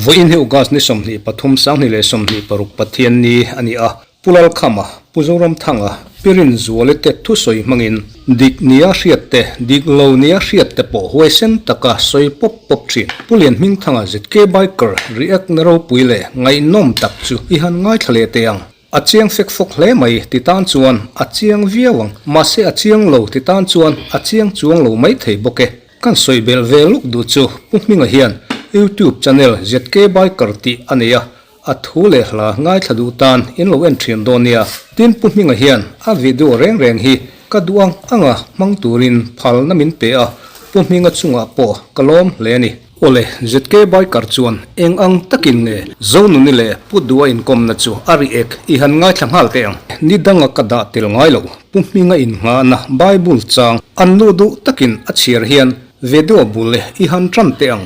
Vawiin hi August ni 23 2026 Pathianni a ni a, Pu Lalkhama, Pu Zoramthanga, Pi Rinzuali te thusawi hmangin dik nia hriat te, dik lo nia hriat te pawh huaisen taka sawi pawp pawp thin. Pu Lianhmingthanga ZK Biker react na ropui leh ngaihnawm tak chu i han ngaithla leh teh ang. A chiang fek fawk hle mai ti tan chuan a chiang viau ang, mahse a chiang lo ti tan chuan a chiang chuang lo mai thei bawk e. Kan sawi belh ve lawk duh chu Pu Hminga hian YouTube channel ZK Biker tih a nei a, A thu leh hla ngaithla duh tan in lo en thian dawn nia. Tin Pu Hminga hian a video reng reng hi ka duh ang anga hmang turin phalna min pe a, Pu Hminga chungah pawh ka lawm hle a ni. Awle, ZK Biker chuan eng ang takin nge Zonuni leh Pu Dua inkawmna chu a ri ek i han ngaithla nghal teh ang. Ni danga ka dah tel ngai lo, Pu Hminga inngahna Bible chang an nu duh takin a chhiar hian video bul i han tan teh ang.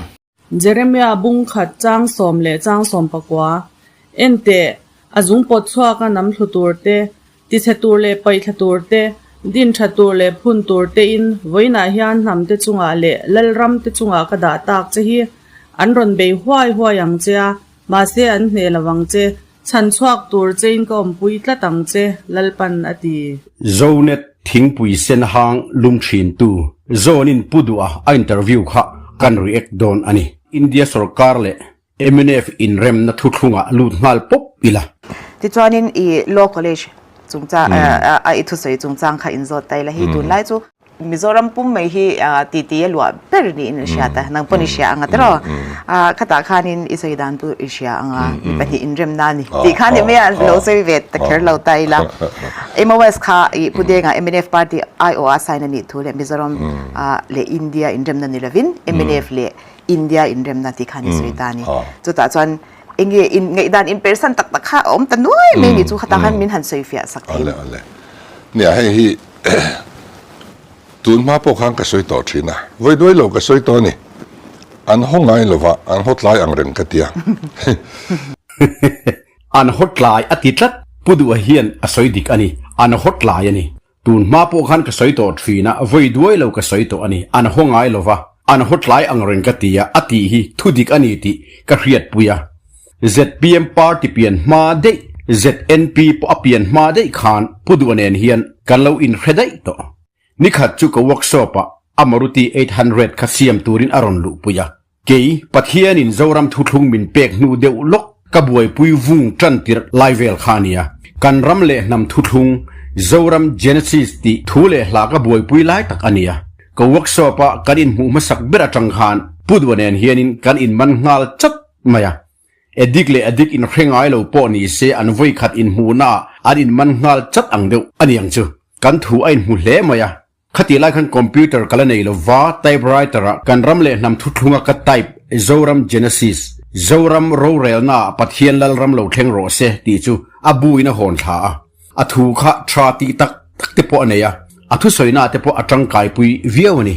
Jeremia bung khat chang sawm leh chang sawm pakua, En teh, a zung pawt chhuak a nam thlu tur te, tichhe tur leh paih thla tur te, din tha tur leh phun tur te in vawiinah hian hnam te chungah leh lalram te chungah ka dah tak che hi an rawn bei huai huai ang che a, mahse an hneh lo ang che, chhan chhuak tur che in ka awmpui tlat ang che, Lalpan a ti. Zonet thingpui sen hang lum thin tu Zawnin Pu Duha a interview kha kan react dawn a ni. India sorkar leh mnf inremna thuthlungah lut nghal pawp ila. Tichuanin i Law College chungchang a i thusawi chungchang kha inzawt ta ila hei tunlai chu Mizoram pum mai hi titi a luah ber niin an hriat a, nang pawn i hria ang a tiraw? Khatah khanin i sawi dan chu i hria ang a, mi pahnih inremna a ni tih kha ni mai a, lo sawi ve ta kher lo ta ila. MOS kha i Pu Denga mnf party IO a sign a nih thu leh Mizoram leh India inremna ni lovin mnf leh India inremna tih khan i sawi ta a ni. Chutah chuan enge in ngaihdan inpersan tak tak kha a awm ta nuai mai ni chu khatah khan min han sawi fiah sak thei. Awle awle. Nia hei hi Tun hma pawh khan ka sawi tawh thin a, vawi duai lo ka sawi tawh a ni. An haw ngai lo va, an haw tlai ang reng ka ti a. An haw tlai a ti tlat, Pu Duha hian a sawi dik a ni, an haw tlai a ni. Tun hma pawh khan ka sawi tawh thin a, vawi duai lo ka sawi tawh a ni, an haw ngai lo va, an haw tlai ang reng ka ti a, a tih hi thu dik a ni tih ka hriatpui a. Zpm party pian hma daih, ZNP pawh a pian hma daih khan Pu Duha nen hian kan lo inhre daih tawh. Nikhat chu ka workshop ah a Maruti 800 kha siam turin a rawn luhpui a. Kei, Pathianin Zoram thuthlung min pek hnu deuh lawk ka buaipui vung tan tirh lai vel kha a nia. Kan ram leh hnam thuthlung, Zoram Genesis tih thu leh hla ka buaipui lai tak a nia. Ka workshop a kan inhmuh hmasak ber atang khan Pu Duha nen hianin kan inman nghal chat mai a. Edik leh adik inhre ngai lo pawh ni se an vawi khat inhmuhna ah an inman nghal chat ang deuh a ni ang chu. Kan thu a inhmu hle mai a. Khatih lai khan computer ka la nei lo va, typewriter ah kan ram leh hnam thuthlunga ka type Zoram Genesis, Zoram rorelna ah Pathian Lalram lo thleng rawh se tih chu a bu in a hawn thla a. A thu kha tha tih tak tak te pawh a nei a, a thusawi-na te pawh a tangkaipui viau a ni.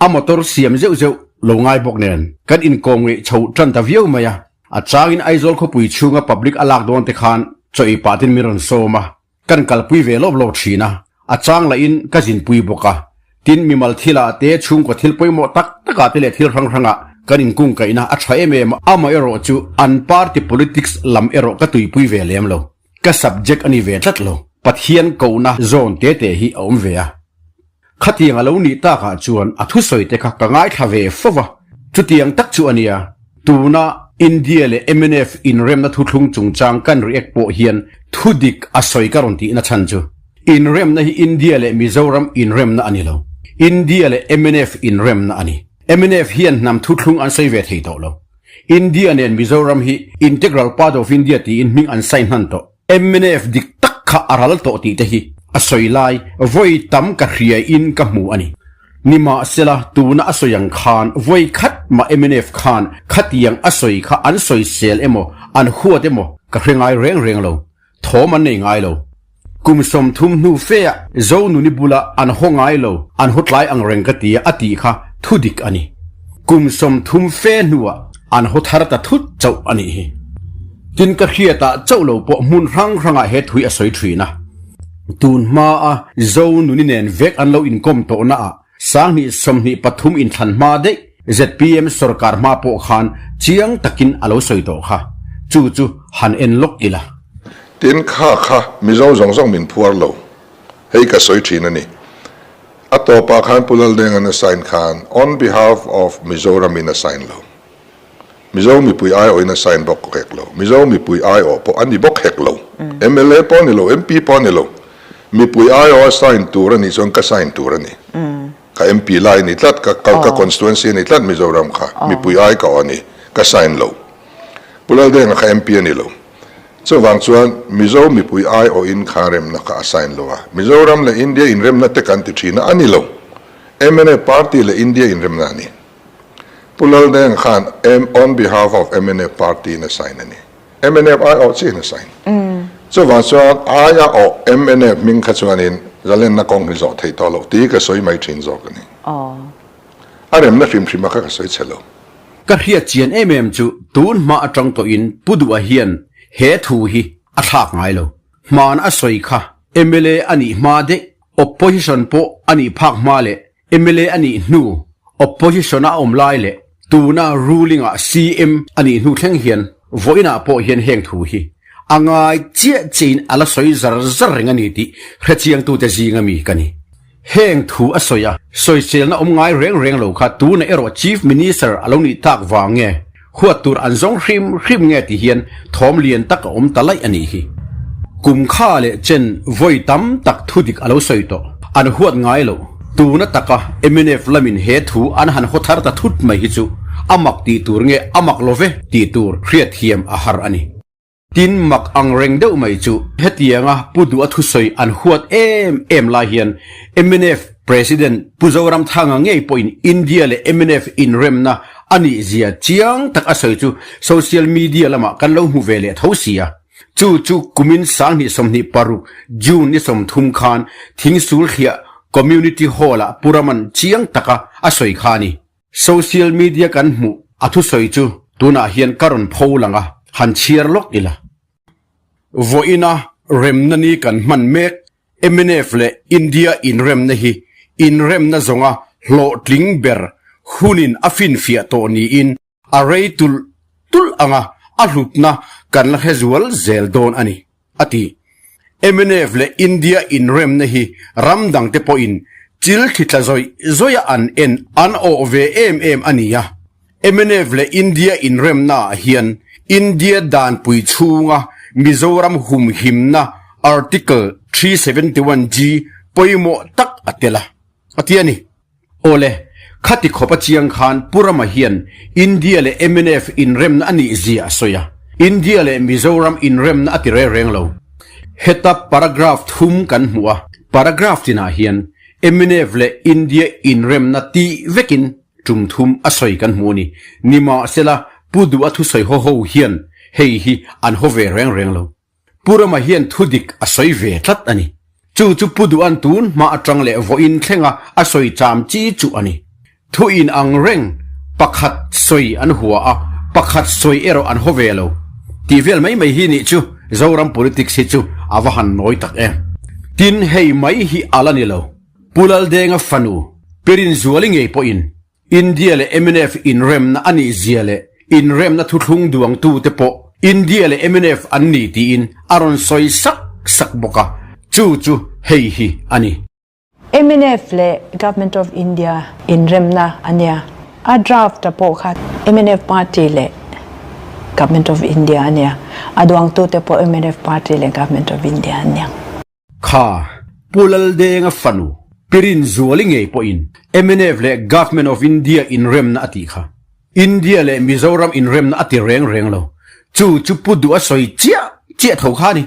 A motor siam zeuh zeuh lo ngai bawk nen kan inkawm ngeih chho tan ta viau mai a. A changin Aizawl khawpui chhunga public a lak dawn te khan chaw ei pah tin min rawn sawm a, kan kalpui ve lawp lawp thin a, a chang lahin ka zinpui bawk a. Tin, mimal thilah te, chhungkaw thil pawimawh tak takah te leh thil hrang hrangah kan inkungkaihna a tha em em a, amaherawh chu an party politics lam erawh ka tuipui ve lem lo. Ka subject a ni ve tlat lo. Pathian kohna zawn te te hi a awm ve a. Khatiang a lo nih takah chuan a thusawi te kha ka ngaithla ve fo va, chutiang tak chu a nia. Tuna India leh mnf inremna thuthlung chungchang kan react pawh hian thudik a sawi ka rawn tihna chhan chu inremna hi India leh Mizoram inremna a ni lo, India leh mnf inremna a ni. Mnf hian hnam thuthlung an sawi ve thei tawh lo. India nen Mizoram hi integral part of India tiin hming an sign hnan tawh. Mnf dik tak kha a ral tawh tih te hi a sawi lai vawi tam ka hria in ka hmu a ni. Nimahsela tuna a sawi ang khan vawi khat mah mnf khan khatiang a sawi kha an sawi sel emaw an huat emaw ka hre ngai reng reng lo, thawm an nei ngai lo. Kum 30 hnu fe ah Zonuni bula an haw ngai lo, an haw tlai ang reng ka ti a tih kha thu dik a ni. Kum 30 fe hnuah an haw thar ta thut chauh a nih hi. Tin ka hriatah chauh lo pawh hmun hrang hrangah he thui a sawi thin a. Tun hmaa Zonuni nen vek an lo inkawm tawhna ah 2023 inthlan hma daih zpm sorkar hma pawh khan chiang takin a lo sawi tawh kha. Chu chu han en lawk ila. Tin, kha kha Mizo zawng zawng min phuar lo. Hei ka sawi thin a ni. A tawpah khan Pu Laldenga'n a sign khan on behalf of Mizoram in a sign lo. Mizo mipui aiawhin a sign bawk hek lo. Mizo mipui aiawh pawh a ni bawk hek lo. Mla pawh a ni lo, MP pawh a ni lo. Mipui aiawh a sign tur a nih chuan ka sign tur a ni. Ka MP lai a ni tlat, ka ka constituency a ni tlat Mizoram kha. Mipui ai ka awh a ni, ka sign lo. Pu Laldenga kha MP a ni lo. Chuvang chuan Mizo mipui aiawhin kha remna kha a sign lo a. Mizoram leh India inremna te kan ti thin a, a ni lo. Mnf party leh India inremna a ni. Pu Laldenga khan on behalf of mnf party in a sign a ni. Mnf ai awh chiah in a sign. Chuvang chuan ai a awh mnf hming kha chuanin zalenna kawng hi zawh theih tawh loh tih ka sawi mai thin zawk a ni. A remna hrim hrim a kha ka sawi chhe lo. Ka hriat chian em em chu tun hma atang tawhin Pu Duha hian he thu hi a thlak ngai lo. Hman a sawi kha mla a nih hma daih, opposition pawh a nih phak hma leh Mla a nih hnu, opposition a awm lai leh tuna ruling ah CM a nih hnu thleng hian vawiinah pawh hian heng thu hi a ngai chiah chiahin a la sawi zar zar reng a ni tih hrechiangtute zinga mi ka ni. Heng thu a sawi a, sawiselna awm ngai reng reng lo kha tunah erawh Chief Minister a lo nih tak vang nge? Huat tur an zawng hrim hrim nge ti hian thawm lian tak a awm ta laih a nih hi. Kum kha leh chen vawi tam tak thu dik a lo sawi tawh. An huat ngai lo. Tuna taka mnf lamin he thu an han haw thar ta thut mai hi chu a mak tih tur nge a mak lo ve tih tur hriatthiam a har a ni. Tin mak ang reng deuh mai chu hetianga Pu Duha thusawi an huat em em lai hian mnf President Pu Zoramthanga ngei pawhin India leh mnf inremna a nih zia chiang tak a sawi chu social media lamah kan lo hmu ve leh tho si a. Chu chu kumin 2026 June ni 30 khan Thingsulthliah Community Hall-ah Pu Raman chiang taka a sawi kha a ni. Social media kan hmuh a thusawi chu tunah hian ka rawn pho lang a, han chhiar lawk ila. Vawiina remna ni kan hman mek mnf leh India inremna hi inremna zawnga hlawhtling ber hunin a finfiah tawh niin a rei tulh tulh anga a hlutna kan la hre zual zel dawn a ni. a ti. Mnf leh India inremna hi ram dangte pawhin chil thli tla zawih zawih a an en an awh ve em em a ni a. Mnf leh India inremnaah hian India danpui chhunga Mizoram humhimna Article 371G pawimawh tak a tel a, a ti a ni. Awle, khati khawp a chiang khan Pu Rama hian India leh mnf inremna a nih zia a sawi a, India leh Mizoram inremna a ti reng reng lo. Heta paragraph thum kan hmuh a, paragraph tinah hian mnf leh India inremna tih vekin tum thum a sawi kan hmu a ni. Nimahsela, Pu Duha thusawi haw ho hian hei hi an haw ve reng reng lo. Pu Rama hian thu dik a sawi ve tlat a ni. Chu chu Pu Duhan tun hma atang leh vawiin thlenga a sawi cham chi chu a ni. Thu in ang reng, pakhat sawi an hua a, pakhat sawi erawh an haw ve lo. Tih vel mai mai hi nih chu Zoram politics hi chu a va han nawi tak em. Tin hei mai hi a la ni lo. Pu Laldenga fanu, Pi Rinzuali ngei pawhin India leh mnf inremna a nih zia leh inremna thuthlung duangtute pawh India leh mnf an ni tiin a rawn sawi sak sak bawk a, chu chu hei hi a ni. Mnf leh Government of India inremna a nia. A draft a pawh kha mnf party leh Government of India a nia. A duangtute pawh mnf party leh Government of India an nia. Kha, Pu Laldenga fanu, Pi Rinzuali ngei pawhin mnf leh Government of India inremna a tih kha. India leh Mizoram inremna a ti reng reng lo. Chu chu Pu Duha sawi chiah chiah tho kha a ni.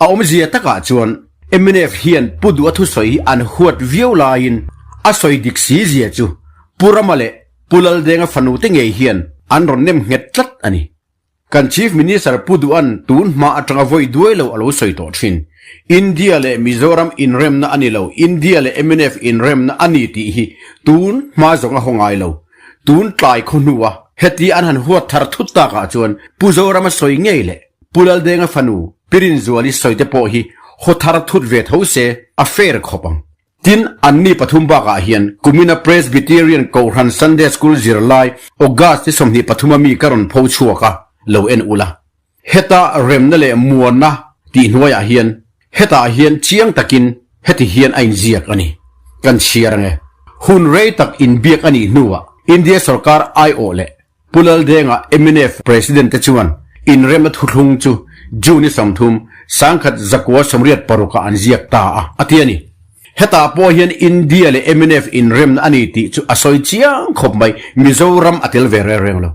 A awmzia takah chuan mnf hian Pu Duha thusawi hi an huat viau laiin a sawi dik si zia chu Pu Rama leh Pu Laldenga fanu te ngei hian an rawn nem nghet tlat a ni. Kan Chief Minister Pu Duhan tun hma atanga vawi duai lo a lo sawi tawh thin. India leh Mizoram inremna a ni lo, India leh mnf inremna a ni tih hi tun hma zawng a haw ngai lo. Tun tlai khaw hnua heti an han huat thar thut takah chuan Pu Zorama sawi ngei leh Pu Laldenga fanu Pi Rinzuali sawi te pawh hi. haw thar thut ve tho se a fair khawp ang. Tin, anni pathum bakah hian kumina Presbyterian Kohhran Sunday School zirlai August ni 23 a mi ka rawn pho chhuak a, lo en ula. Heta remna leh muanna tih hnuaiah hian hetah hian chiang takin heti hian a inziak a ni. Kan chhiar ange. Hun rei tak inbiak a nih hnuah India sorkar aiawh leh Pu Laldenga mnf President te chuan inremna thuthlung chu June ni 30, 1986 ah an ziak ta a, a ti a ni. Hetah pawh hian India leh mnf inremna a ni tih chu a sawi chiang khawp mai, Mizoram a tel ve reng reng lo.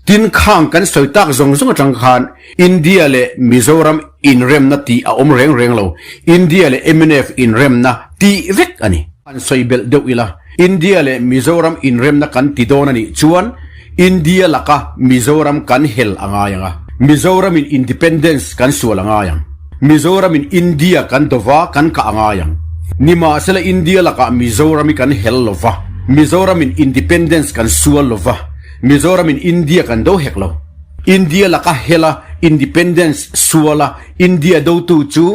Tin khang kan sawi tak zawng zawng atang khan India leh Mizoram inremna tih a awm reng reng lo, India leh mnf inremna tih vek a ni. Han sawi belh deuh ila, India leh Mizoram inremna kan ti dawn a nih chuan India laka Mizoram kan hel a ngai ang a, Mizoramin independence kan sual a ngai ang, Mizoramin India kan dova kan kah a ngai ang. Nimahsela India lakah Mizoram hi kan hel lova, Mizoramin independence kan sual lova, Mizoramin India kan do hek lo. India laka hela independence suala India dotu chu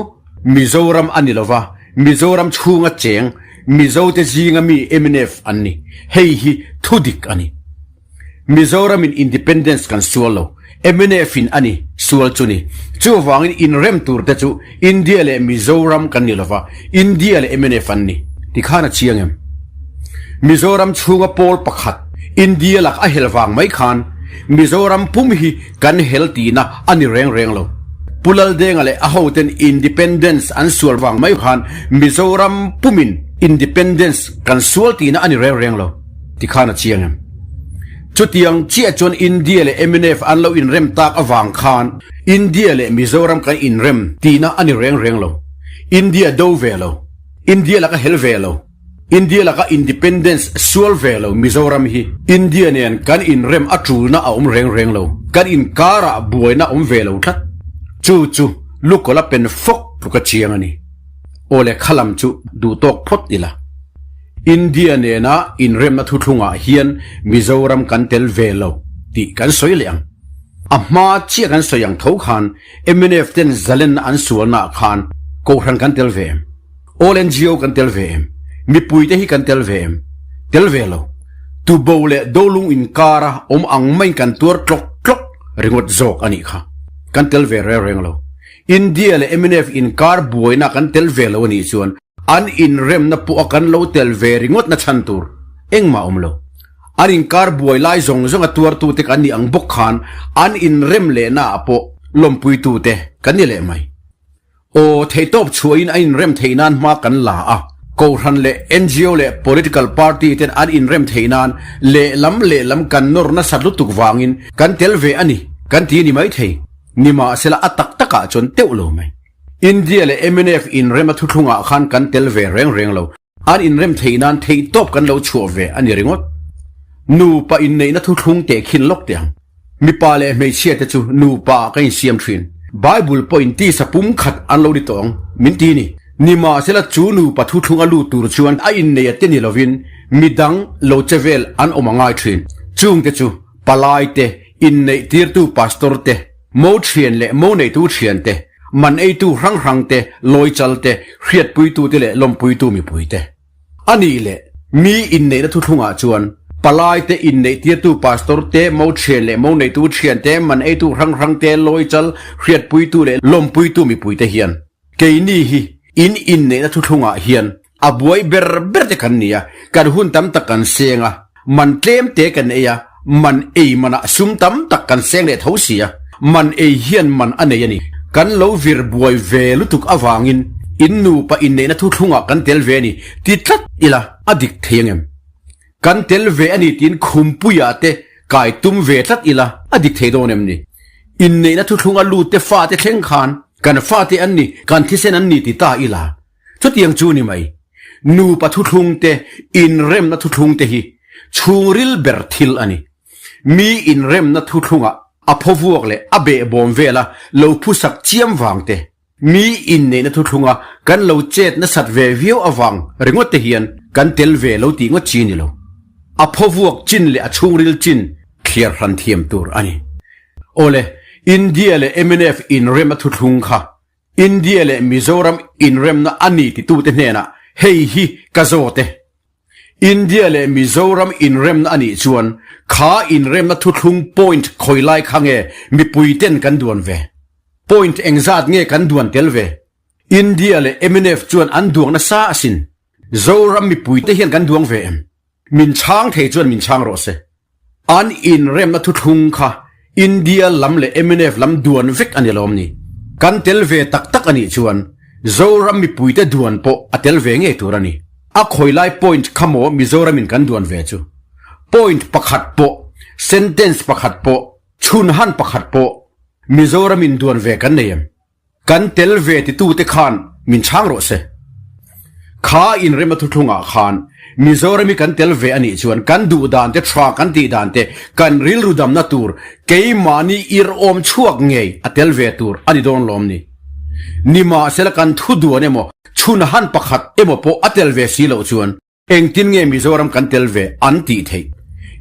Mizoram a ni lova, Mizoram chhunga cheng Mizote zinga mi mnf an ni. Hei hi thudik a ni. Mizoramin independence kan sual lo. Mnf in a ni sual chu ni. Chuvangin inrem tur te chu India leh Mizoram kan ni lova, India leh mnf an ni. Tikhan a chiang em? Mizoram chhunga pawl pakhat India lak a hel vang mai khan Mizoram pum hi kan hel tihna a ni reng reng lo. Pu Laldenga leh a hoten Independence an sual vang mai khan Mizoram pumin Independence kan sual tihna a ni reng reng lo. Tikhan a chiang em? Chutiang chiah chuan India leh mnf an lo inrem tak avang khan India leh Mizoram kan inrem tihna a ni reng reng lo. India do ve lo. India laka hel ve lo. India laka independence sual ve lo Mizoram hi India nen kan inrem a tulna a awm reng reng lo. Kan inkarah buaina a awm ve lo tlat. Chu chu lukawla pen fawk tluka chiang a ni. Aw le khalam chu duhtawk phawt ila. India nena inremna thuthlungah hian Mizoram kan tel ve lo tih kan sawi leh ang. A hma chiah kan sawi ang tho khan mnf ten zalenna an sualnaah khan Kohhran kan tel ve em? All NGO kan tel ve em? Mipuite hi kan tel ve em? Tel ve lo. Tubo leh Dolung inkara awm ang maiin kan tuar tlawk tlawk ringawt zawk a nih kha. Kan tel ve reng reng lo. India leh mnf inkar buaina kan tel ve lo a nih chuan An inremna pawh a kan lo tel ve ringawt na chhan tur engmah awm lo. An inkar buai lai zawng zawng a tuartute kan nih ang bawk khan an inrem lehna ah pawh lawmpuitute kan ni leh mai. Aw, theihtawp chhuahin a inrem theih nan hma kan la a, Kohhran leh ngo leh political party ten an inrem theih nan lehlam lehlam kan nawr nasat lutuk vangin kan tel ve a ni kan ti ni maithei. Nimahsela a tak takah chuan teuh lo mai. India leh mnf inrem a thuthlungah khan kan tel ve reng reng lo. An inrem theih nan theihtawp kan lo chhuah ve a ni ringawt. Nupa inneihna thuthlung teh khin lawk teh ang. Mipa leh hmeichhia te chu nupa ah ka insiam thin. Bible pawhin tisa pum khat an lo ni tawh ang min ti ni. Nimahsela chu nupa thuthlung a lut tur chuan a inneia te ni lovin midang lo che vel an awm a ngai thin. Chungte chu palai te, inneih tirtu pastor te, Mo thian leh mo neitu thian te, man eitu hrang hrang te, lawi chal te, hriatpuitu te leh lawmpuitu mipui te. A nih leh, mi inneihna thuthlungah chuan, palai te, inneihtirtu pastor te, mo thian leh mo neitu thian te, man eitu hrang hrang te, lawi chal, hriatpuitu leh lawmpuitu mipui te hian, keini hi in inneihna thuthlungah hian A buai ber ber te kan ni a, kan hun tam tak kan seng a, man tlem te kan ei a, man ei manah sum tam tak kan seng leh tho si a, man ei hian man a nei a ni. Kan lo vir buai ve lutuk avangin in nupa inneihna thuthlungah kan tel ve a ni ti tlat ila a dik thei angem? Kan tel ve a ni tiin khumpuiah te kai tum ve tlat ila a dik thei dawn em ni? Inneihna thuthlunga lut te fate thleng khan kan fate an ni, kan thisen an ni ti ta ila Chutiang chu ni mai, nupa thuthlung te, inremna thuthlung te hi chhungril ber thil a ni. Mi inremna thuthlungah a phawvuak leh a behbawm vela lo phusak chiam vang te, mi inneihna thuthlunga kan lo chet nasat ve viau avang ringawt te hian kan tel ve lo tih ngawt chi ni lo. A phawvuak chin leh a chhungril chin thliar hran thiam tur a ni. Awle, India leh mnf inremna thuthlung kha. India leh Mizoram inremna a ni titute hnenah hei hi ka zawt e. India leh Mizoram inremna a nih chuan kha inremna thuthlung point khawi lai kha nge mipuiten kan duan ve? Point engzat nge kan duan tel ve? India leh mnf chuan an duang nasa asin. Zoram mipuite hian kan duang ve em? Min chhang thei chuan min chhang rawh se. An inremna thuthlung kha India lam leh mnf lam duan vek a ni lawm ni? Kan tel ve tak tak a nih chuan Zoram mipuite duan pawh a tel ve ngei tur a ni. A khawilai point kha maw Mizoramin kan duan ve chu? Point pakhat pawh, sentence pakhat pawh, chhunhan pakhat pawh Mizoramin duan ve kan nei em? Kan tel ve titute khan min chhang rawh se. Kha inrema thuthlungah khan Mizoram hi kan tel ve a nih chuan kan duh dan te, tha kan tih dan te, kan rilru damna tur keimahni irhawm chhuak ngei a tel ve tur a ni dawn lawm ni. Nimahsela kan thu duan emaw, chhun han pakhat emaw pawh a tel ve si loh chuan Engtin nge Mizoram kan tel ve an tih theih?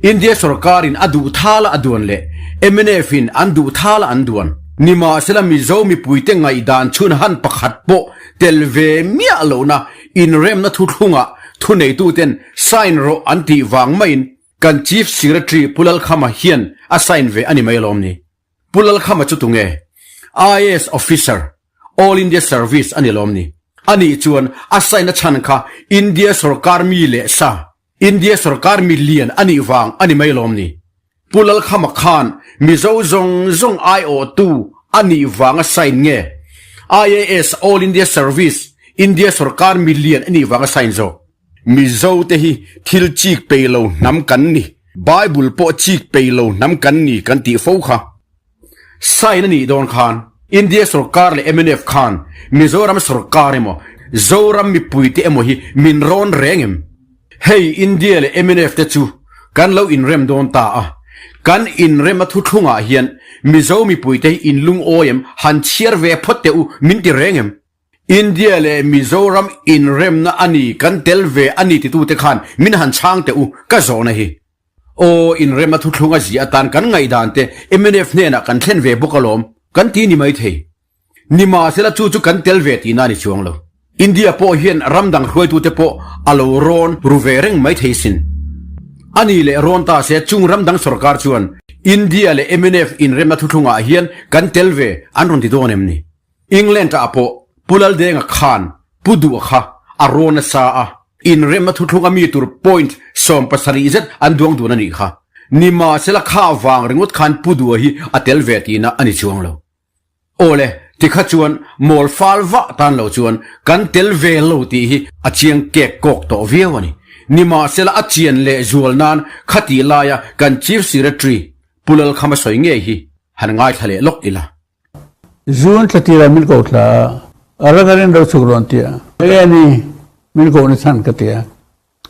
India sorkarin a duh thala a duan leh mnf in an duh thala an duan. Nimahsela Mizo mipuite ngaihdan chhun han pakhat pawh tel ve miah lohna inremna thuthlungah thuneituten sign rawh an tih vang maiin kan Chief Secretary Pu Lalkhama hian a sign ve a ni mai alawm ni? Pu Lalkhama chu tunge? IAS officer All India Service a ni lawm ni? A nih chuan a sign a chhan kha India sorkar mi leh sa, India sorkar mi lian a nih vang a ni mai lawm ni? Pu Lalkhama khan Mizo zawng zawng aiawhtu a nih vang a sign nge? IAS All India Service, India sorkar mi lian a nih vang a sign zawk? Mizo te hi thil chik pei lo hnam kan ni, Bible pawh chik pei lo hnam kan ni kan tih fo kha. Sign a nih dawn khan India sorkar leh mnf khan Mizoram sorkar emaw Zoram mipui te emaw hi min rawn reng em? Hei India leh mnf te chu kan lo inrem dawn ta a, kan inrem a thuthlungah hian Mizo mipui te hi inlungawi em han chhiar ve phawt teh u min ti reng em? India leh Mizoram inremna a ni kan tel ve a ni titute khan min han chhang teh u ka zawhna hi. Aw, inremna thuthlung a zia atan kan ngaihdan te mnf hnenah kan thlen ve bawk alawm, kan ti ni maithei. Nimahsela chu chu kan tel ve tihna a ni chuang lo. India pawh hian ram dang hruaitute pawh a lo rawn ru ve reng maithei sin. A ni leh rawn ta se chung ram dang sorkar chuan India leh mnf inremna thuthlungah hian kan tel ve an rawn ti dawn em ni? England ah pawh Pu Laldenga khan Pu Duh kha a rawn nasa a, inremna thuthlung a mi tur point 70 zet an duang dun a nih kha. Nimahsela kha vang ringawt khan Pu Duh hi a tel ve tihna a ni chuang lo. Awle, tikha chuan mawl fal vah tan lo chuan kan tel ve lo tih hi a chiang kek kawk tawh viau a ni. Nimahsela a chian leh zual nan khatih laia kan Chief Secretary Pu Lalkhama sawi ngei hi han ngaithla leh lawk ila. June thla tirah min ko thla a, a rang in ro chhuk rawn ti a. Enge ni min ko na chhan ka ti a.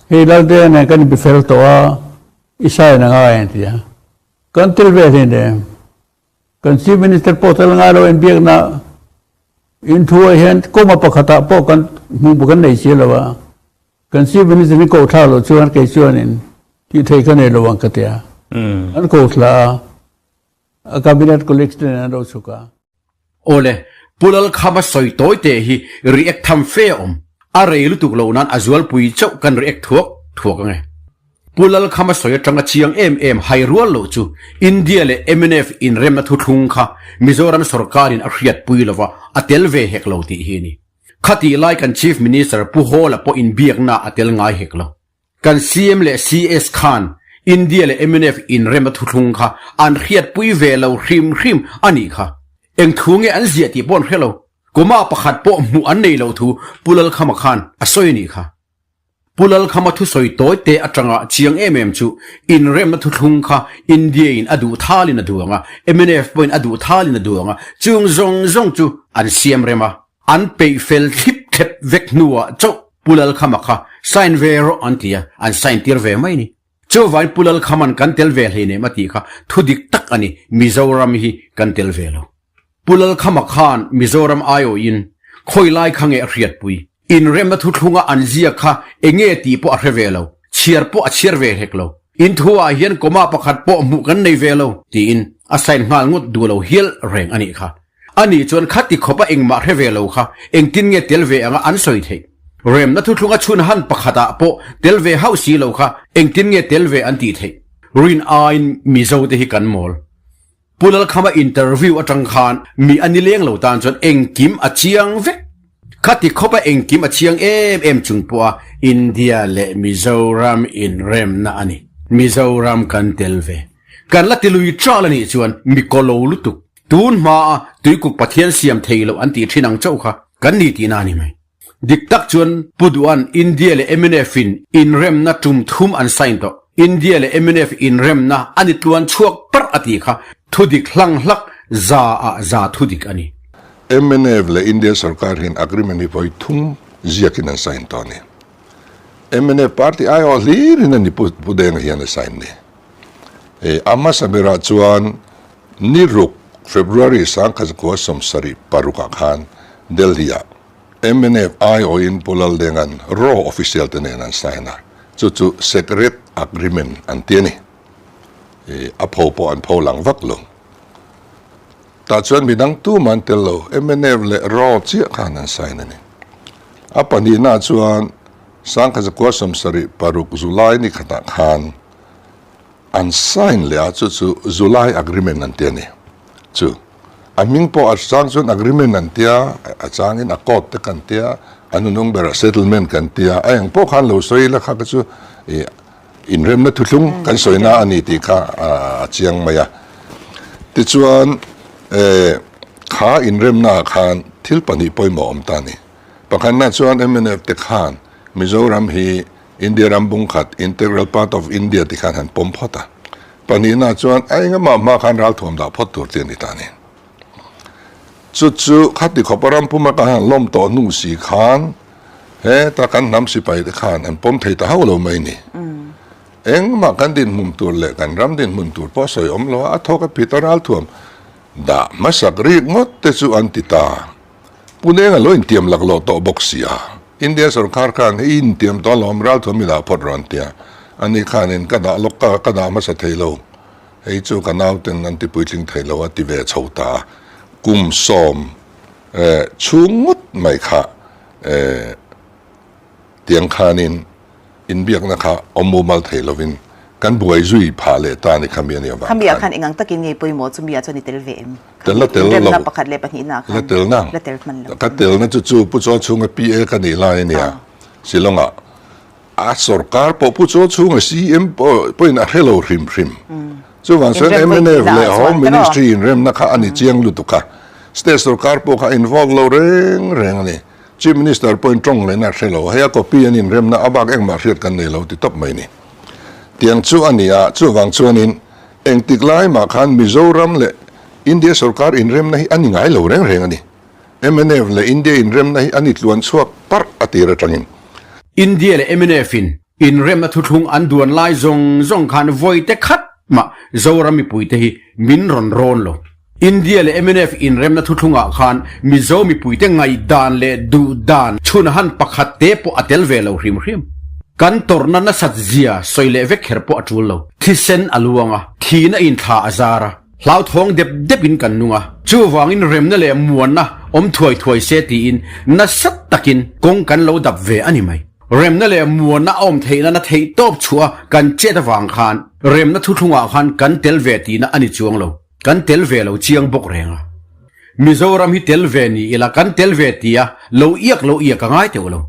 Hei Lalte nen kan inpe fel tawh a, i sign a ngai an ti a. Kan tel ve hlei nem. Kan Chief Minister pawh tel ngai lo inbiakna in thu ah hian kawma pakhatah pawh kan hmuh kan nei si lo a. Kan Chief Minister in ko thla loh chuan kei chuanin tih thei ka nei lo ang ka ti a. An ko thla a. A cabinet colleagues te nen an ro chhuk a. Awle, Pu Lalkhama sawi tawi teh hi react tham fe a awm. A rei lutuk loh nan a zualpui chauh kan react thuak thuak ange. Pu Lalkhama sawi atanga chiang em em hai rual loh chu India leh mnf inremna thuthlung kha Mizoram sorkarin a hriatpui lova a tel ve hek lo tih hi a ni. Khatih lai kan Chief Minister Pu Hawla pawh inbiakna a tel ngai hek lo. Kan CM leh CS khan India leh mnf inrem a thuthlung kha an hriatpui ve lo hrim hrim a nih kha. Eng thu nge an ziah tih pawh an hre lo. Kuma pakhat pawh hmuh an nei lo thu Pu Lalkhama khan a sawi a nih kha. Pu Lalkhama thusawi tawi te atanga chiang em em chu inremna thuthlung kha India in a duh thalin a duang a, mnf pawhin a duh thalin a duang a, chung zawng zawng chu an siam rem a. An peih fel thlip thlep vek hnuah chauh Pu Lalkhama kha sign ve rawh an ti a, an sign tir ve mai ni. Chuvain Pu Lalkhama'n kan tel ve hleinem a tih kha thu dik tak a ni, Mizoram hi kan tel ve lo. Pu Lalkhama khan Mizoram aiawhin khawi lai kha nge a hriatpui? Inremna thuthlunga an ziak kha enge tih pawh a hre ve lo, chhiar pawh a chhiar ve hlek lo. In thuah hian comma pakhat pawh hmuh kan nei ve lo, tiin a sign nghal ngawt duh lo hial reng a nih kha. Ani chuan khati khawpa engmah hre ve lo kha engtin nge tel ve anga an sawi theih? Remna thuthlunga chhun han pakhatah pawh tel ve hauh si lo kha engtin nge tel ve an tih theih? Rin aiin Mizo te hi kan mawl. Pu Lalkhama interview atang khan mi a nileng lo tan chuan engkim a chiang vek. Khati khawpa engkim a chiang em em chung pawha India leh Mizoram inremna a ni. Mizoram kan tel ve. Kan la ti lui ṭal a nih chuan mi kaw lo lutuk. Tun hmaa Tuikuk Pathian siam thei loh an tih ṭhin ang chauh kha kan ni tihna a ni mai. Dik tak chuan Pu Duhan India leh mnf in inremna tum thum an sign tawh. India leh mnf inremna a ni tluan chhuak parh a tih kha thudik hlang hlak za ah za thudik a ni. Mnf leh India sorkar hian agreement hi vawi thum ziakin an sign tawh a ni. Mnf party aiawh hlirin a ni Pu Denga hian a sign ni. A hmasa berah chuan ni ruk February 1976 ah khan Delhi ah Mnf aiawhin Pu Laldenga'n raw official te nen an sign a, chu chu secret agreement an ti a ni. I a pho pawh an pho lang vak lo. Tah chuan midang tumah an tel lo, mnf leh raw chiah khan an sign a ni. A pahnihnaah chuan 1976 July ni khatah khan An sign leh a chu chu July agreement an ti a ni. Chu a hming pawh a chang chuan agreement an tia, a changin accord te kan tia, a hnunung berah settlement kan tia, a eng pawh khan lo sawi ila kha kha chu ih inremna thuthlung kan sawina a ni tih kha a chiang mai a. Tichuan eh kha inremnaah khan thil pahnih pawimawh awm ta a ni. Pakhatna chuan mnf te khan Mizoram hi India ram bung khat, integral part of India ti khan han pawm phawt a. Pahnihna chuan a engamah hma khan ralthuam dah phawt tur ti a ni ta ni. Chu chu khati khawpa ram puma ka han lawm tawh hnu si khan heta kan hnam sipai te khan an pawm thei ta hauh lo mai ni. Engmah kan dinhmun tur leh kan ram dinhmun tur pawh sawi awm lo a, a thawk a phit a ralthuam dah hmasak rik ngawt te chu an ti ta. Pu Neng a lo intiam laklawh tawh bawk si a, India sorkar khan hei intiam tawh alawm ralthuam i dah phawt rawn tia, ani khanin ka dah lawk ka ka dah hmasa thei lo, hei chu ka nauten an ti puitling thei lo a ti ve chho ta a, kum sawm eh chhung ngawt mai kha eh. Tiang khanin inbiakna kha awm mumal thei lovin kan buai zui phah leh ta a ni khami a nih avang Khami ah khan. khan engang takin ngei pawimawh chu mi ah chuan i tel ve em? Tel la tel lo. Inremna pakhat leh pahnihna ah khan La tel nang. la tel hman lo. Ka telna chu chu Pu Chaw chhunga PA ka nih lai a nia. Shillong ah a sorkar pawh Pu Chaw chhunga CM pawh pawhin a hre lo hrim hrim. Chuvang chuan mnf leh Home Ministry inremna kha a ni chiang lutuk a. State sorkar pawh kha a involve lo reng reng a ni. Chief Minister pawhin tawng lehna a hre lo, hei a copy an inremna a bak engmah hriat kan nei lo ti tawp mai ni. Tiang chu a ni a, chuvang chuanin engtik lai mah khan Mizoram leh India sorkar inremna hi a ni ngai lo reng reng a ni. Mnf leh India inremna hi a ni tluan chhuak parh a tir atangin. India leh mnf in inremna thuthlung an duan lai zawng zawng khan vawi te khat mah Zoram mipuite hi min rawn rawn lo. India leh mnf inremna thuthlungah khan Mizo mipuite ngaihdan leh duhdan chhun han pakhat te pawh a tel ve lo hrim hrim. Kan tawrhna nasat zia sawi leh vek kher pawh a tul lo. Thisen a luang a, thihna in thla a zar a, hlauthawng dep dep in kan nung a. Chuvangin remna leh muanna awm thuai thuai se tiin nasat takin kawng kan lo dap ve a ni mai. Remna leh muanna a awm theihna na theih tawp chhuah a kan chet avang khan remna thuthlungah khan kan tel ve tihna a ni chuang lo. Kan tel ve lo chiang bawk reng a. Mizoram hi tel ve ni ila kan tel ve tia lo iak lo iak a ngai teuh lo.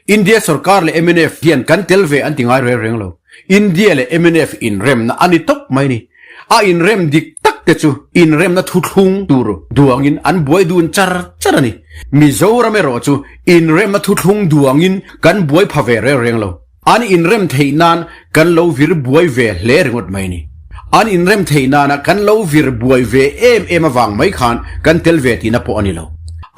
India sorkar leh mnf hian kan tel ve an ti ngai reng reng lo. India leh mnf inremna a ni tawp mai ni. A inrem dik tak te chu inremna thuthlung tur duangin an buai dun char char a ni. Mizoram erawh chu inremna thuthlung duangin kan buai pha ve reng reng lo. An inrem theih nan kan lo vir buai ve hle ringawt mai ni. An inrem theih nana kan lo vir buai ve em em avang mai khan kan tel ve tihna pawh a ni lo.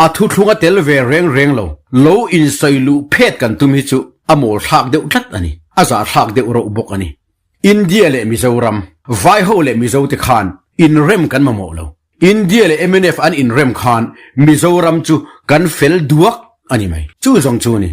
A thuthlunga tel ve reng reng lo, lo insawi luh phet kan tum hi chu a mawl thlak deuh tlat a ni, a zahthlak deuh rauh bawk a ni. India leh Mizoram, Vaiho leh Mizo te khan inrem kan mamawh lo. India leh mnf an inrem khan Mizoram chu kan fel duak a ni mai. Chu zawng chu a ni.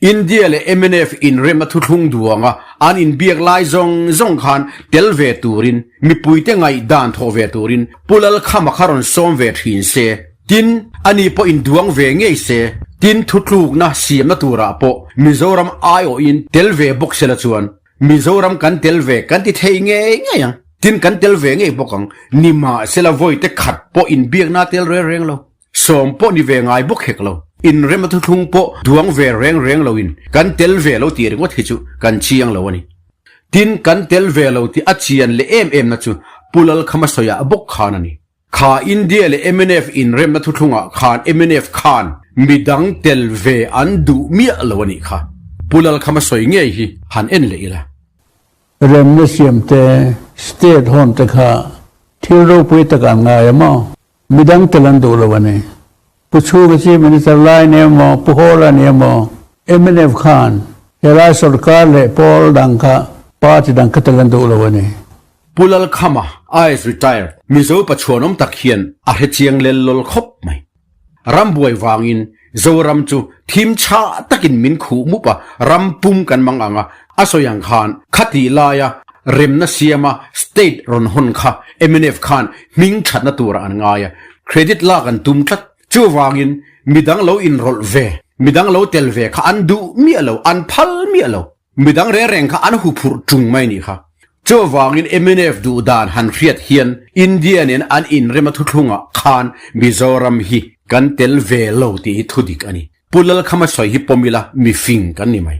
India leh mnf inremna thuthlung duanga an inbiak lai zawng zawng khan tel ve turin, mipuite ngaihdan thawh ve turin Pu Lalkhama kha rawn sawm ve thin se. Tin, ani pawh induang ve ngei se, tin thutlukna siamna turah pawh Mizoram aiawhin tel ve bawk sela chuan Mizoram kan tel ve kan ti thei ngei ngei ang. Tin, kan tel ve ngei bawk ang. Nimahsela vawite khat pawh inbiakna tel reng reng lo. Sawm pawh ni ve ngai bawk hek lo. Inrem a thuthlung pawh duang ve reng reng loin kan tel ve lo tih ringawt hi chu kan chiang lo a ni. Tin, kan tel ve lo tih a chian leh em em na chu Pu Lalkhama sawiah bawk khan a ni. Kha India leh mnf inremna thuthlungah khan mnf khan midang tel ve an duh miah lo a nih kha. Pu Lalkhama sawi ngei hi han en leh ila. Remna siamte state hawn te kha thil ropui tak an ngai a maw? Midang tel an duh lo a ni. Pu Chhunga Chief Minister lai ni emaw, Pu Hawla ni emaw, mnf khan helai sorkar leh pawl dang kha party dang kha tel an duh lo a ni. Pu Lalkhama, IAS retired, Mizo pachuanawm tak hian a hrechiang lel lawl khawp mai. Rambuai vangin Zoram chu thim chhah takin min khuh mup a, ram pum kan mang ang a, a sawi ang khan khatih laia remna siama state rawn hawn kha mnf khan hming thatna turah an ngai a, credit lak an tum tlat. Chuvangin midang lo inrawlh ve, midang lo tel ve kha an duh miah lo, an phal miah lo. Midang reng reng kha an huphurh ṭung mai nih kha. Chuvangin mnf duh dan han hriat hian India nen an inrem a thuthlungah khan Mizoram hi kan tel ve lo tih hi thudik a ni. Pu Lalkhama sawi hi pawm ila mifing kan ni mai.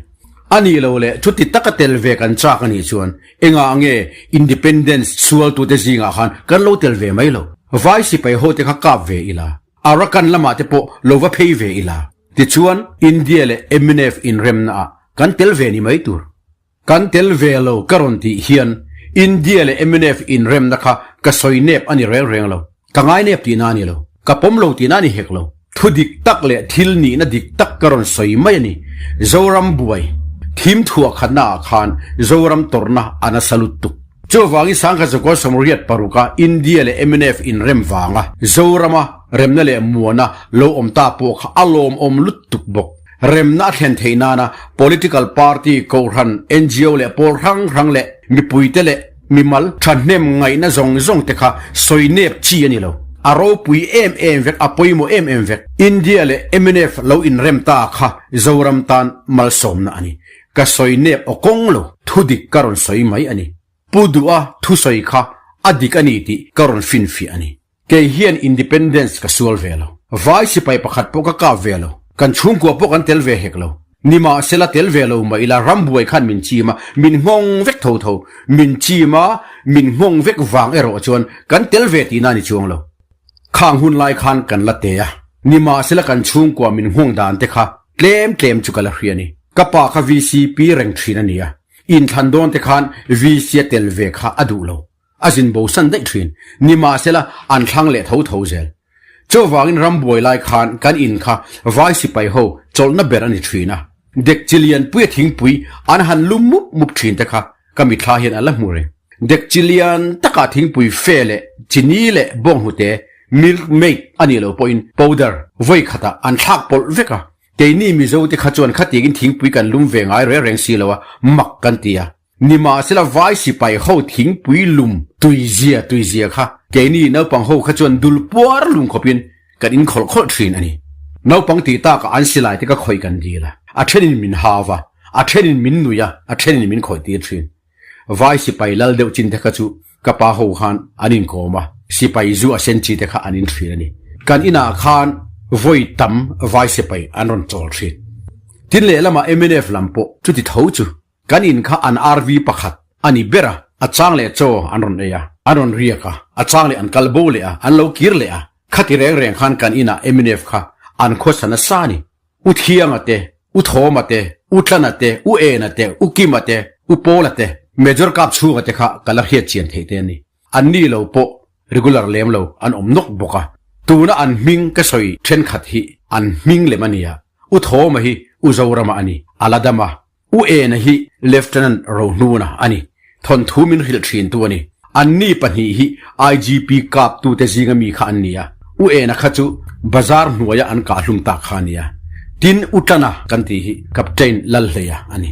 A nih lo leh chuti taka tel ve kan chak a nih chuan engah nge Independence sualtute zingah khan kan lo tel ve mai lo. Vai sipai hote kha kap ve ila, Arakan lamah te pawh lo va phei ve ila. Tichuan India leh mnf inremna ah kan tel ve ni mai tur. Kan tel ve lo ka rawn tih hian India leh mnf inremna kha ka sawi nep a ni reng reng lo. Ka ngai nep tihna a ni lo. Ka pawm lo tihna a ni hek lo. Thu dik tak leh thil nihna dik tak ka rawn sawi mai a ni. Zoram buai thim thuah khatna ah khan Zoram tawrhna a nasa lutuk. Chuvangin Sangkhat Zakua Sawmriat paruka India leh mnf inrem vanga Zorama remna leh muana lo awm ta pawh kha a lawmawm lutuk bawk. Remna a thlen theih nana political party, kohhran, ngo leh pawl hrang hrang leh mipuite leh mimal thahnem ngaihna zawng zawng te kha sawi nep chi a ni lo. A ropui em em vek, a pawimawh em em vek. India leh mnf lo inrem ta kha Zoram tan malsawmna a ni. Ka sawi nep aw kawng lo, thu dik ka rawn sawi mai a ni. Pu Duha thusawi kha a dik a ni tih ka rawn finfiah a ni. Kei hian Independence ka sual ve lo. Vai sipai pakhat pawh ka kap ve lo. Kan chhungkua pawh kan tel ve hek lo. Nimahsela tel ve lo mah ila rambuai khan min chim a, min nghawng vek tho tho. Min chim a, min nghawng vek vang erawh chuan kan tel ve tihna a ni chuang lo. Khang hun lai khan kan la te a, nimahsela kan chhungkua min nghawng dan te kha tlem tlem chu ka la hria a ni. Ka pa kha VCP reng thin a ni a, inthlan dawn te khan VC a tel ve kha a duh lo, a zin bo san daih thin. Nimahsela an thlang leh tho tho zel. Chuvangin rambuai lai khan kan in kha vai sipai ho chawlhna ber a ni thin a, dekchi lianpuia thingpui an han lum mup mup thin te kha Ka mitthla hian a la hmu reng. Dekchi lian takah thingpui fe leh chini leh bawnghnute, milk maid a nih loh pawhin powder, vawi khatah an thlak pawlh vek a. Keini Mizo te kha chuan khatiangin thingpui kan lum ve ngai reng reng si lo a, mak kan ti a. Nimahsela vai sipai ho thingpui lum tuizia tuizia kha keini naupang ho kha chuan dul puar lum khawpin kan in khawlh khawlh thin a ni. Naupang tih takah an silai te ka khawih kan dil a, a thenin min hau a, a thenin min nui a, a thenin min khawih tir thin. Vai sipai lal deuh chin te kha chu ka pa ho khan an inkawm a, sipai zu a sen chi te kha an in thin a ni. Kan inah khan vawi tam vai sipai an rawn chawl thin. Tin lehlamah mnf lam pawh chuti tho chu Kan in kha an RV pakhat a ni ber a, a chang leh chaw an rawn ei a, an rawn riak a, a chang leh an kal bo leh a, an lo kir leh a. Khati reng reng khan kan inah mnf kha an khawsa nasa a ni. U Thianga te, U Thawma te, U Tlana te, U Ena te, U Kima te, U Pawla te, Major Kap chhunga te kha ka la hriat chian theih te a ni. An ni lo pawh regular lem lo an awm nawk bawk a. Tuna an hming ka sawi thenkhat hi an hming lem a nia. U Thawma hi U Zorama a ni, a la dam a. U Ena hi Lieutenant Rohnuna a ni. Thawnthu min hrilh thintu a ni. Anni pahnih hi IGP kap tute zinga mi kha an ni a. U Ena kha chu bazar hnuaia an kah hlum tak kha a ni a. Tin, U Tlana kan tih hi Captain Lalhleia a ni.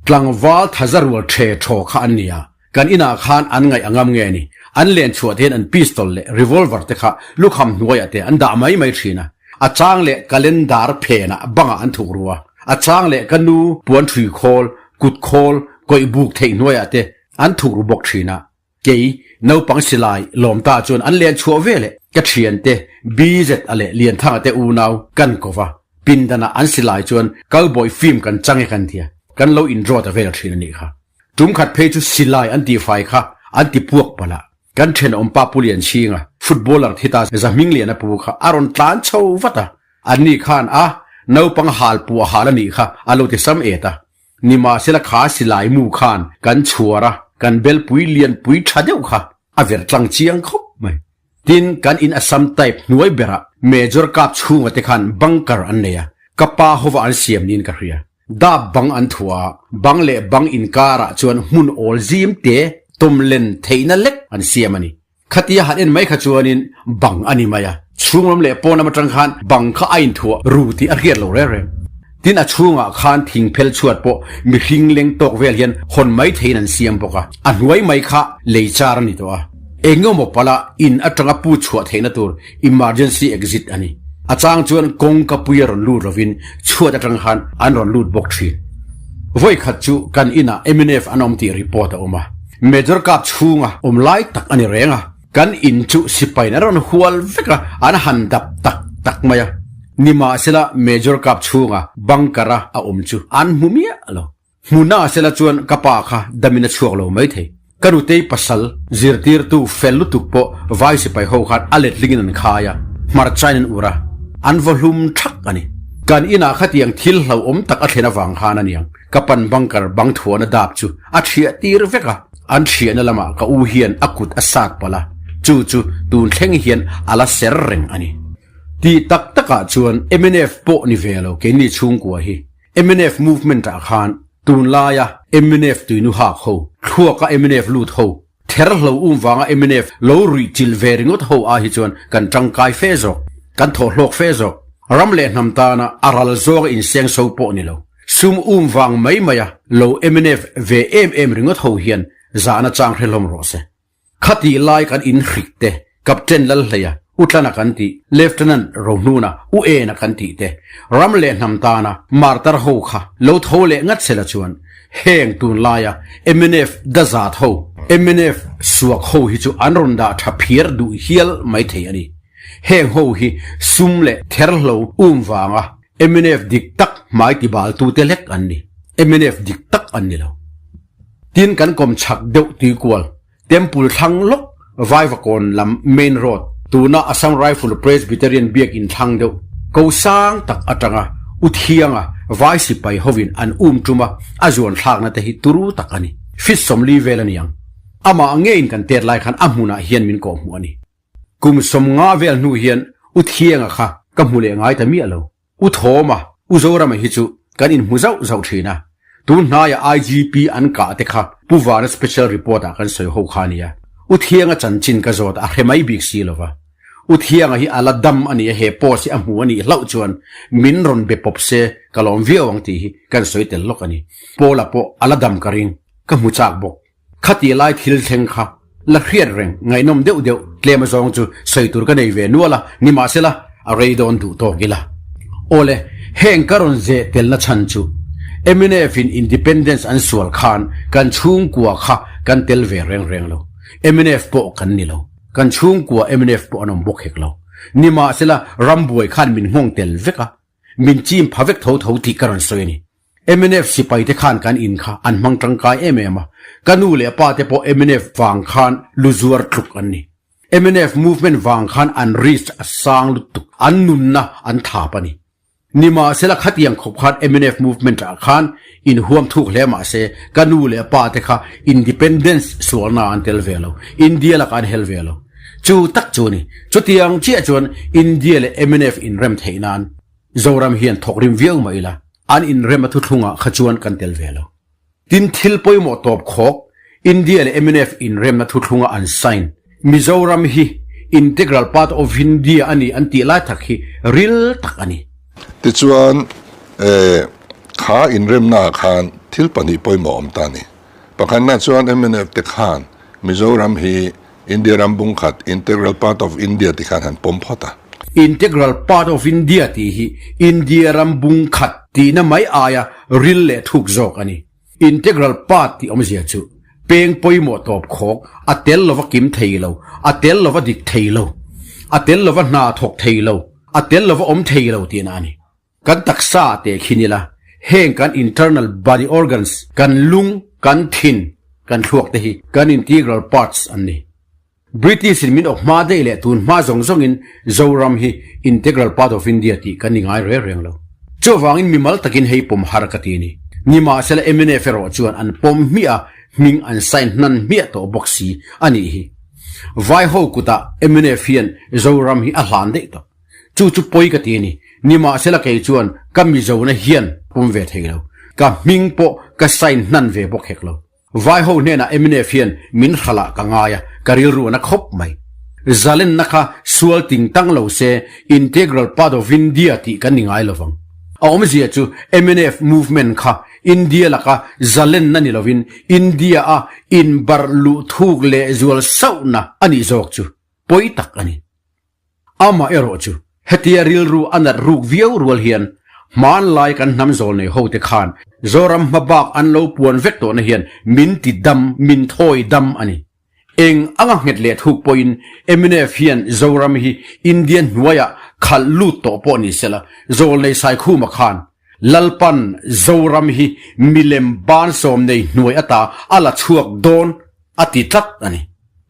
Tlangval thaza rual the thaw kha an ni a. Kan inah khan an ngaih a ngam nge ni? An len chhuah te hian an pistol leh revolver te kha lukham hnuaiah te an dah mai mai thin a. A chang leh calendar phenah bangah an thuk ru a. A chang leh ka nu puan ṭhui khawl, kut khawl, kawih buk theih hnuaiah te an thuk ru bawk thin a. Kei, naupang silai lawm ta chuan an len chhuah ve leh ka thiante BZ a leh Lianthanga te unau kan ko va, pindanah an silai chuan cowboy film kan chang e kan tia, kan lo in draw ta vel thin a nih kha. Tum khat phei chu silai an tihfai kha an ti puak palh a, kan thenawm pa Pu Lianchhinga, footballer thi ta Zahmingliana pu kha a rawn tlan chho vat a, anni khan a naupang hal puah hal a nih kha a lo ti sam et a. Nimahsela kha silai mu khan kan chhuar a, kan belpui lianpui tha deuh kha a ver tlang chiang khawp mai. Tin, kan in Assam type hnuai berah Major Kap chhunga te khan bunker an nei a, ka pa hova an siam niin ka hria. Dap bang an thuah a, bang leh bang inkarah chuan hmun awl zim te tawm len theihna lek an siam a ni. Khatia han en mai kha chuanin bang a ni mai a, chhung lam leh pawn lam atang khan bang kha a inthuah ru tih a hriat lo reng reng. Tin a chhungah khan thingphel chhuat pawh mihring leng tawk vel hian hawn mai theiin an siam bawk a, a hnuai mai kha lei char a ni tawh a. Engemaw pala in atanga pu chhuah theihna tur emergency exit a ni. A chang chuan kawngka pui a rawn lut lovin chhuat atang khan an rawn lut bawk thin. Vawi khat chu kan inah mnf an awm tih report a awm a. Major Kap chhunga awm lai tak a ni reng a, kan in chu sipaiin an rawn hual vek a, an han dap tak tak mai a. Nimahsela Major Kap chhunga bunker a a awm chu an hmu miah lo. Hmuna sela chuan ka pa kha damin a chhuak lo mai thei. Ka nutei pasal zirtirtu fel lutuk pawh vai sipai ho khan a letlingin an khai a, hmarchain an ur a, an vaw hlum thak a ni. Kan inah khatiang thil hlauhawm tak a thlen avang khan a niang. Ka pan bunker bang thuahna dap chu a thiah tir vek a, an thiahna lamah ka u hian a kut a sat palh a, chu chu tun thleng hian a la ser reng a ni. Tih tak takah chuan mnf pawh ni ve lo keini chhungkua hi mnf movement ah khan tunlaia mnf tuinu hak ho, thluaka mnf lut ho, Ther hlo um vanga mnf lo ruih chilh ve ringawt ho ai hi chuan kan tangkai fe zawk, kan thawh hlawk fe zawk. Ram leh hnam tana a ral zawnga inseng so pawh ni lo. Sum um vang mai maia lo mnf ve em em ringawt ho hian zahna chang hre hlawm rawh se. Khatih lai kan inhrik te Captain Lalhleia, U Tlana kan tih, Lieutenant Rohnuna, U Ena kan tih te, ram leh hnam tana martar ho kha lo tho leh ngat sela chuan heng tunlaia mnf dazat ho, mnf suak ho hi chu an rawn dah tha phiar duh hial mai thei a ni. Heng ho hi sum leh therhlo um vanga mnf dik tak hmai tibaltute lek an ni. Mnf dik tak an ni lo. Tin kan kawm chak deuh tuikual Temple thlang lawk Vaivakawn lam main road tuna Assam Rifle Presbyterian biakin thlang deuh ko sang tak atanga U Thianga vai sipai hovin an um tum a, a zuan thlakna te hi turu tak a ni. Feet 40 vel a niang. Amah ngeiin kan tet lai khan a hmunah hian min kawhhmuh a ni. Kum 50 vel hnu hian U Thianga kha ka hmu leh ngai ta miah lo. U Thawma, U Zorama hi chu kan inhmu zauh zauh thin a, tun hnaia IGP an kah te kha Pu Vana special report ah kan sawi ho kha a nia. U Thianga chanchin ka zawt a hre mai bik si lo va. U Thianga hi a la dam a nia he post hi a hmu a nih hlauh chuan min rawn be pawp se ka lawm viau ang tih hi kan sawi tel lawk a ni. Paula pawh a la dam ka ring, ka hmu chak bawk. Khatih lai thil thleng kha la hriat reng ngaihnawm deuh deuh tlem azawng chu sawi tur ka nei ve nual a, nimahsela a rei dawn duh tawk ila. Awle, heng ka rawn zeh telna chhan chu mnf in independence an sual khan kan chhungkua kha kan tel ve reng reng lo. Mnf pawh kan ni lo. Kan chhungkua mnf pawh an awm bawk hek lo. Nimahsela rambuai khan min nghawng tel vek a, min chim pha vek tho tho tih ka rawn sawi a ni. Mnf sipai te khan kan in kha an hmang tangkai em em a, ka nu leh pa te pawh mnf vang khan lu zuar tluk an ni. Mnf movement vang khan an risk a sang lutuk, an nunna an thap a ni. Nimahsela khatiang khawp khan mnf movement ah khan inhuam thuk hle mahse ka nu leh pa te kha independence sualna an tel ve lo, India lakah an hel ve lo. Chu tak chu a ni. Chutiang chiah chuan India leh mnf inrem theih nan Zoram hian thawk rim viau mah ila, an inrem a thuthlungah kha chuan kan tel ve lo. Tin, thil pawimawh tawp khawk, India leh mnf inremna thuthlunga an sign, Mizoram hi integral part of India a ni an tih lai tak hi ril tak a ni. Tichuan, kha inremnaah khan thil pahnih pawimawh awm ta a ni. Pakhatna chuan mnf te khan Mizoram hi. India ram bung khat, integral part of India ti khan han pawm phawt a. Integral part of India tih hi India ram bung khat tihna mai aia ril leh thuk zawk a ni. Integral part tih awmzia chu peng pawimawh tawp khawk, a tel lova kim thei lo, a tel lova dik thei lo, a tel lova hna thawk thei lo, a tel lova awm thei lo tihna a ni. Kan taksa ah teh khin ila, heng kan internal body organs, kan lung, kan thin, kan thluak te hi kan integral parts an ni. British in min awk hma daih leh tun hma zawng zawngin Zoram hi integral part of India tih kan ni ngai reng reng lo. Chuvangin mimal takin hei pawm har ka ti a ni. Nimahsela mnf erawh chuan an pawm hmiah a, hming an sign hnan hmiah tawh bawk si a nih hi. Vai ho kutah mnf hian Zoram hi a hlan daih tawh. Chu chu pawi ka ti a ni. Nimahsela kei chuan ka Mizona hian pawm ve thei lo. Ka hming pawh ka sign hnan ve bawk hek lo. Vai ho hnenah mnf hian min hralah ka ngai a, ka rilru a na khawp mai. Zalenna kha sual ting tang lo se integral part of India tih kan ni ngai lovang. A awmzia chu mnf movement kha India laka zalenna ni lovin India a inbarh luh thuk leh zual sauhna a nih zawk chu pawi tak a ni. Amah erawh chu hetia rilru a nat ruk viau rual hian hmanlai kan hnam zawl nei hote khan Zoram hma bak an lo puan vek tawhna hian min ti dam, min thawi dam a ni. Eng anga nghet leh thuk pawhin mnf hian Zoram hi India hnuaiah khalh lut tawh pawh ni sela, Zawlnei Saikhuma khan Lalpan Zoram hi milem bansawm nei hnuai ata a la chhuak dawn a ti tlat a ni.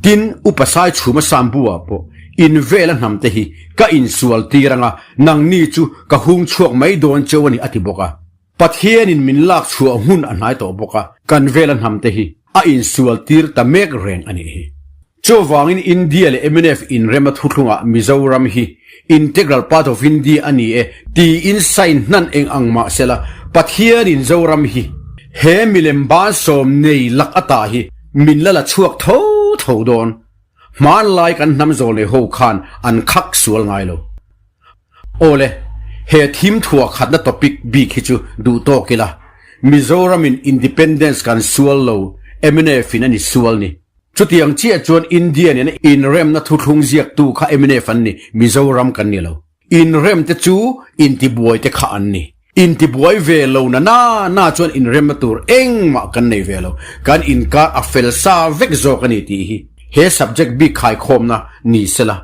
Tin, Upa Saichhuma Sambua pawh in vela hnam te hi ka insual tir anga nangni chu ka hung chhuak mai dawn cheu a ni a ti bawk a. Pathianin min lak chhuah hun a hnai tawh bawk a, kan vela hnam te hi a insual tir ta mek reng a nih hi. Chuvangin India leh mnf inrema thuthlungah Mizoram hi integral part of India a ni e tiin sign hnan eng ang mah sela Pathianin Zoram hi he milem bansawm nei lak ata hi Min la la chhuak tho tho dawn. Hmanlai kan hnam zawl nei ho khan an khak sual ngai lo. Awle, he thim thuah khatna topic bik hi chu duh tawk ila. Mizoram in independence kan sual lo, mnf in a ni sual ni. Chutiang chiah chuan India nena inremna thuthlung ziaktu kha mnf an ni, Mizoram kan ni lo. Inrem te chu intibuai te kha an ni. Intibuai ve lo na na na chuan inremna tur engmah kan nei ve lo. Kan inkar a fel sa vek zawk a ni tih hi he subject bik khaikhawmna ni sela.